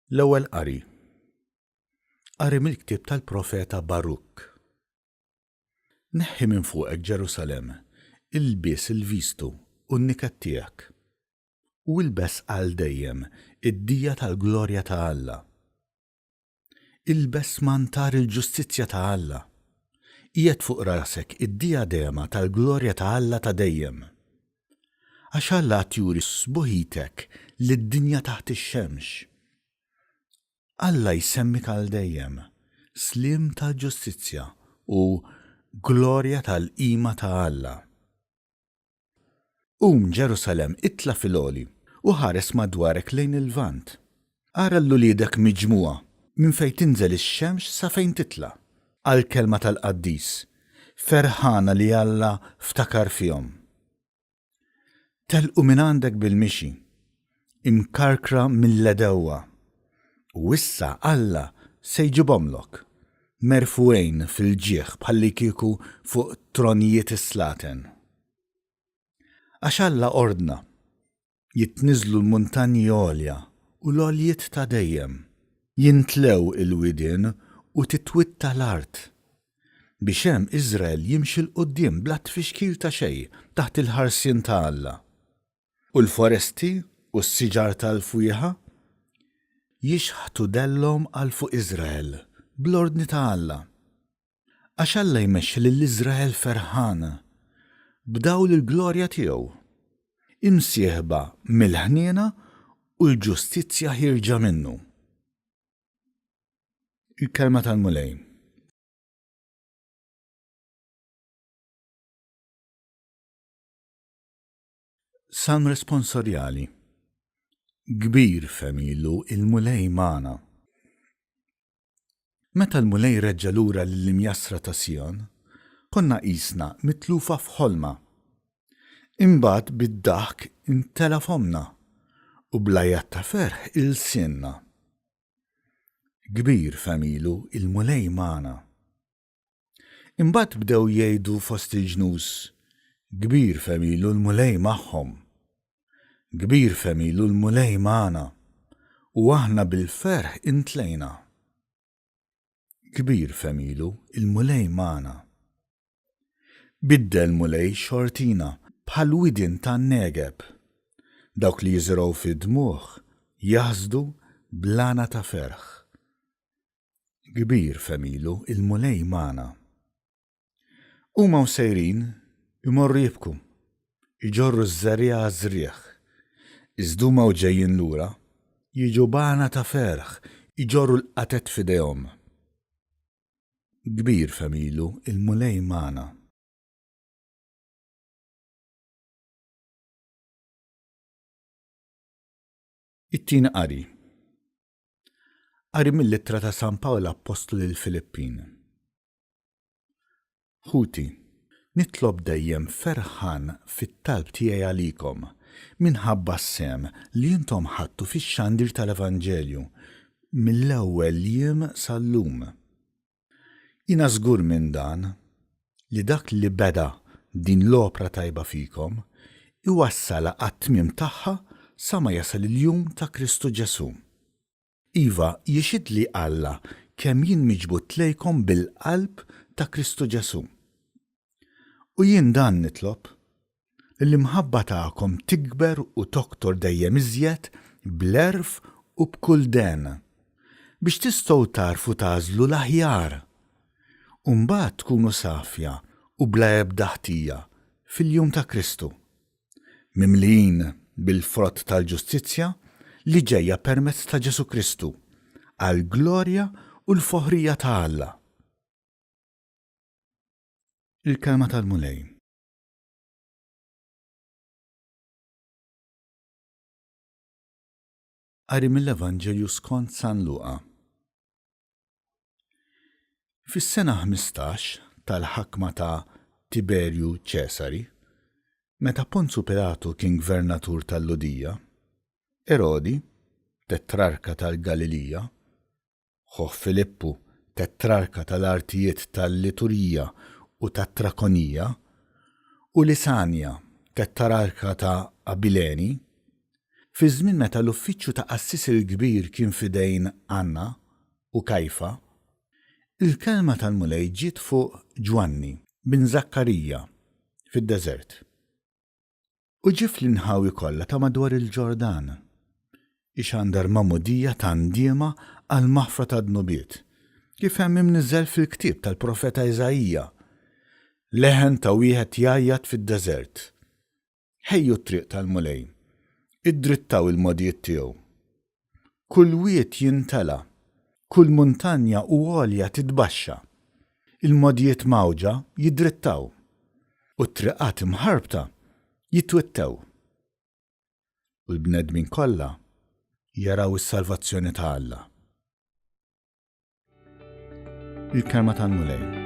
L-Ewwel Qari. Qari mill-ktieb tal-profeta Baruk. Neħħi minn fuqek, Ġerusalemm, ilbies il-vistu u n-niket tiegħek, u ilbes għal dejjem id-dija tal-glorja ta' Alla. Ilbes mantar il-ġustizzja ta' Alla. Qiegħed fuq rasek id-dijadema tal-glorja ta' Alla ta' dejjem. Għax Alla għad juri sbuħitek lid-dinja taħt ix-xemx. Alla jsemmik għal dejjem, sliem tal-ġustizzja u glorja tal-qima ta' Alla. Qum, Ġerusalemm, itla' fil-għoli, u ħares madwarek lejn il-lvant. Ara 'l uliedek miġmugħa, minn fejn tinżel ix-xemx sa fejn titla', għall-kelma tal-Qaddis, ferħana li Alla ftakar fihom. Telqu minn għandek bil-mixi, imkarkra mill-għedewwa, u issa Alla se jġibhomlok, merfugħin fil-ġieħ bħallikieku fuq tronijiet is-slaten. Għax Alla ordna, jitniżżlu l-muntanji għolja u l-għoljiet ta' dejjem, jintlew il-widien u titwitta l-art, biex hemm Iżrael jimxi 'l quddiem bla tfixkil ta' xejn taħt il-ħarsien ta' Alla. U l-foresti u s-siġar tal-fwieħa jixħtu dellhom għal fuq Iżrael bl-ordni ta' Alla. Għax Alla jmexxi lil Iżrael ferħan b'dawl il-glorja tiegħu, imsieħba mill-ħniena u l-ġustizzja ħierġa minnu. Il-Kelma tal-Mulej. Salm responsorjali. Kbir f'għemilu il-Mulej magħna. Meta l-Mulej reġġa' lura lill-imjassra ta' Sijon, konna qisna mitlufa f'ħolma. Imbagħad bid-daħk imtela' fommna, u bl-għajat ta' ferħ ilsienna. Kbir f'għemilu il-Mulej magħna. Imbagħad bdew jgħidu fost il-ġnus, Kbir f'għemilu l-Mulej magħhom. Kbir f'għemilu l-Mulej magħna, u aħna bil-ferħ intlejna. Kbir f'għemilu l-Mulej magħna. Biddel, Mulej, xortina bħal widien tan-Negeb. Dawk li jiżirgħu fid-dmugħ jaħsdu bl-għana ta' ferħ. Kbir f'għemilu l-Mulej magħna. Huma u sejrin imorru jibku, iġorru ż-żerriegħa għaż-żrigħ. Iżda huma u ġejjin lura, jiġu b'għana ta' ferħ, iġorru l-qatet f'idejhom. Kbir f'għemilu il-Mulej magħna. It-Tieni Qari. Qari mill-Ittra ta' San Pawl Appostlu lill-Filippin. Ħuti, nitlob dejjem ferħan fit-talb tiegħi għalikom, minħabba s-sehem li intom ħadtu fix-xandir tal-Evanġelju, mill-ewwel jiem sal-lum. Jiena żgur minn dan, li dak li beda din l-opra tajba fikom, iwassalha għat-tmiem tagħha sa ma jasal il-jum ta' Kristu Ġesù. Iva, jixhidli Alla kemm jien miġbud lejkom bil-qalb ta' Kristu Ġesù. U jien dan nitlob, li l-imħabba tagħkom tikber u toktor dejjem iżjed bl-għerf u b'kull dehen, biex tistgħu tagħrfu tagħżlu l-aħjar, u mbagħad tkunu safja u bla ebda ħtija fil-jum ta' Kristu. Mimlijin bil-frott tal-ġustizzja li ġejja permezz ta' Ġesù Kristu, għall-glorja u l-foħrija ta' Alla. Il-Kelma tal-Mulej. Qari mill-Evanġelju skont San Luqa. Fis-sena 15 tal-ħakma ta' Tiberju Ċesari, meta Ponzu Pilatu kien gvernatur tal-Lhudija, Erodi, tetrarka tal-Galilija, ħuh Filippu, tetrarka tal-artijiet tal-Liturija u tat-Trakonija, u Lisanja, tetrarka ta' Abileni, Fiż-żmien meta l-uffiċċju ta' qassis il-kbir kien f'idejn Anna u Kajfa, il-kelma tal-Mulej ġiet fuq Ġwanni, bin Żakkarija, fid-deżert. U ġie fl-inħawi kollha ta' madwar il-Ġordan, ixandar magħmudija ta' ndiema għall-maħfra tad-dnubiet, kif hemm imniżżel fil-ktieb tal-profeta Iżaija, Leħen ta' wieħed jgħajjat fid-deżert, Ħejju t-triq tal-Mulej, iddrittaw il-mogħdijiet tiegħu. Kull wied jintela', kull muntanja u għolja titbaxxa. Il-mogħdijiet mgħawġa jiddrittaw, u t-triqat imħarbta jitwittew. U l-bnedmin kollha jaraw is-salvazzjoni ta' Alla. Il-Kelma tal-Mulej.